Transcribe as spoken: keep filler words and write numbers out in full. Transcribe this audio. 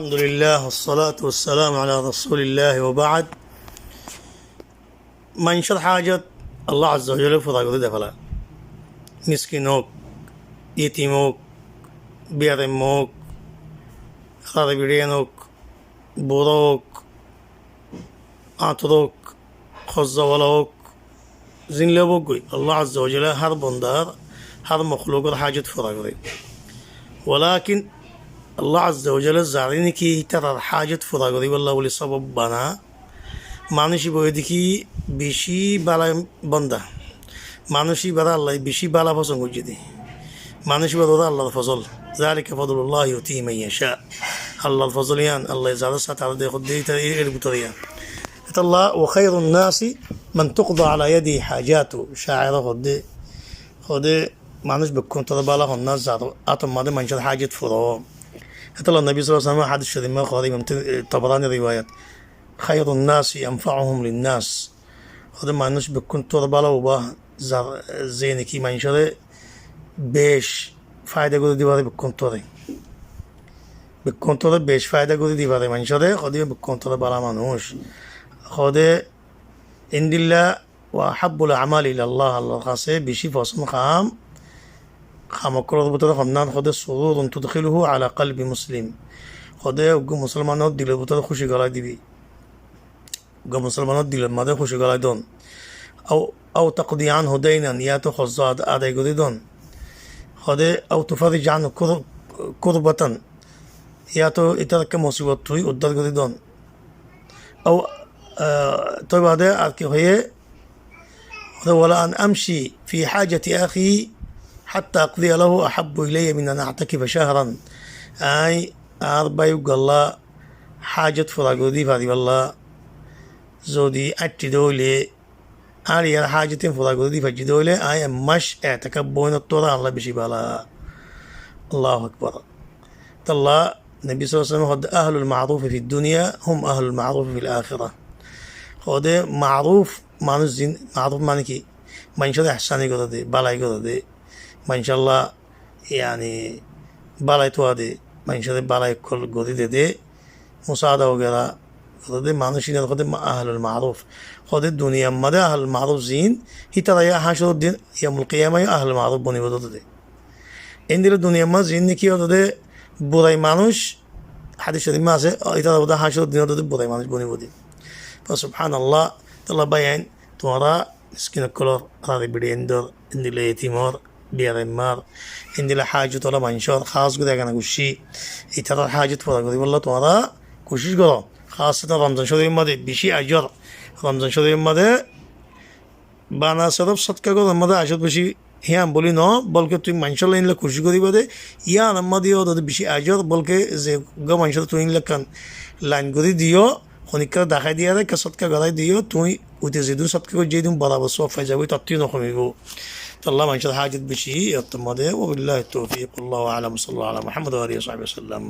Alhamdulillah, wassalatu wassalamu ala rasulillah wa ba'd. Maincór hájot Allah Azza wa Jalla fura gorí de féla. Miskin ók, yetim ók, biyaramma ók, rari biçiyan ók, burá ók, añtor ók, hozzawala ók, zin lobogói, Allah Azza wa Jalla hár bondar, hár moklukor hájot fura goré. Walakin Allah Azza wa Jalla zaré niki ítarar hájot fura goríbolla buli sobob bana, manúic íba óilde ki bicí bála bonda. Manúic íbaré Allaye bicí bála fosón goijjé dé. Manúic íba óilde Allar fozol. Zalika fadlullahi yu'tihi man yasha. Allar fozol yián, Allaye zaré sá taré de hoddé íta er bútore yián. Hétolla, "Wa khayrun nasi man tuqda ala yadihi hajatuhu." Cáire hoddé, hoddé manúic bekkúnottú bála honnúa, zar átor mazé maincór hájot furá. Hétolla Nobi sallallahu alaihi wasallam hádis córif mazé hoór, Imam Tir-, Tabarani riwayat, "Khayrun nasi anfa'uhum linnas." Hoddé manúic bekkúnottú bála uba, zar, ze niki maincóre bec faida gorí di faré bekkúnottú. Bekkúnottú bec faida gorí di faré maincóre, hoddé bekkúnottú bála manúic. Hoddé endilla, "Wa ahabbul a'mali ilallah", Allar hañsé bicí fosón ham, ham ókkolor bútore honnán hoddé, "sururun tudkhiluhu ala qalbi muslim." Hoddé uggwá musolmanor dilor bútore kúci golai dibi. Uggwá musolmanor dilor mazé kúci golai don. Aw, aw taqdi anhu daynan, yáto hozzá ad-, adai gorí don. Hoddé, aw tufarrij anhu kur-, kurbatan, yáto ítar ekká musibot tui uddár gorí don. Aw, ah, tói bade ar ki hoiyé, "Wala an amshi fi hajati akhi hatta aqdiya lahu ahabbu ilayya min an a'takifa shahran." Añí añár bái uggwálla hájot fura gorí di faribálla zodi aññí añçí dé óile, añár iyár hájot fura gorí di faijjí dé óile, añí ek mac etekaf boóinottú Allah bicí bála. Allahu Akbar. Hétolla Nobi sallallahu alaihi wasallam hoódde, "Ahlul ma'rufi fid dunya hum ahlul ma'rufi fil akhirah." Hoódde maruf manúic zin, maruf mane ki? Maincóre ehsáni goré dé, bálai goré dé. Maincólla, yáni, bálai tuwa dé, maincóre bálai ókkol gorí de dé, musaada wagera goré dé, manúic ínore hoódde ma-, ahlul maruf. Hoódde duniyar mazé ahlul maruf zin, hítara yó hácoror din, yomul kiyama yó ahlul maruf bonibó dé. Endilla duniyar mazé zin niki ódde burai manúic, hádis córif mazé asé, ítara bóle hácoror din ódde burai manúic bonibó dé. Fa subhanallah, tólla báiyain, tuáñra miskin ókkolor, rari biçiyaindor, endilla yetimor, biyarammar, endilla hájot ola maincór, hás gorí egana guccí, ítarar hájot fura goríbolla tuáñra kucíc goró. Hás gorí Romzan córifor mazé bicí ajor, Romzan córifor mazé bana sórf sótka gorór mazé ajor bicí, híyan buli no, bolke tuñí maincólla endilla kucíc goríba dé, yíanor mazé yó dóde bicí ajor, bolke ze uggwá maincóre tuñí endilla ekkán lain gorí diyó, honikkáre dahái diyére ekká sótka gorái diyó, tuñí uite zedún sótka goijjó, edún borabor sóob fai zaibó, tattú no komibó. Tólla maincór hájot bicí, yóttor mazé. Wa billahi tawfiq, wallahu a'lam, sallallahu ala Muhammad wa alihi wa sahbihi wa sallam.